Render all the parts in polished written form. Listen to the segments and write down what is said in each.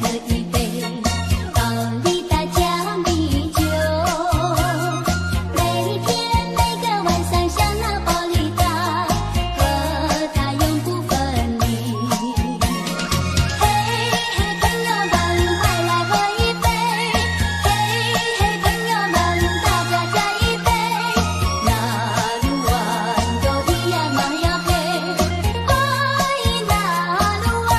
喝一杯，高麗達加米酒。每天每個晚上想那寶麗達，和她永不分離。嘿嘿，朋友們，快來喝一杯！嘿嘿，朋友們，大家加一杯！那魯灣多咿呀嘛呀嘿，愛那魯灣。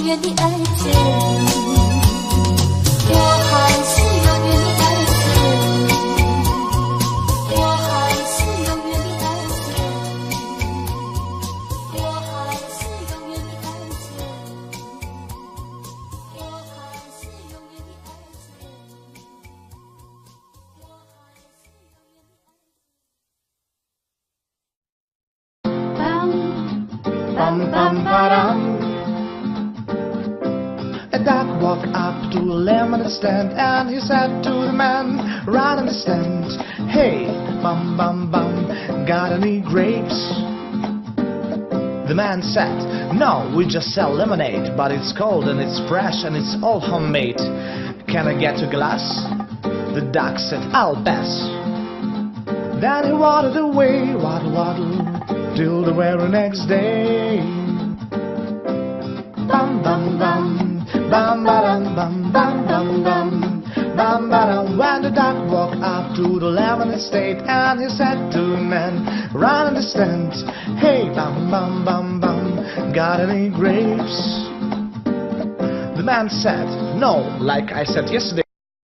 遠的愛情，我還是永遠的愛情，我還是永遠的愛情，我還是永遠的愛情，我還是永遠的愛情，我還是永遠的愛情。 Bam, bam, bam, ba-dum. A duck walked up to a lemonade stand and he said to the man running the stand, "Hey, bum, bum, bum, got any grapes?" The man said, "No, we just sell lemonade, but it's cold and it's fresh and it's all homemade. Can I get a glass?" The duck said, "I'll pass." Then he waddled away, waddle, waddle, till the very next day. Bum, bum, bum, bum, ba-dum, bum, bum, bum, bum, bum, ba-dum. When the duck walked up to the lemonade stand and he said to the man running the stand, "Hey, bum, bum, bum, bum, got any grapes?" The man said, "No, like I said yesterday."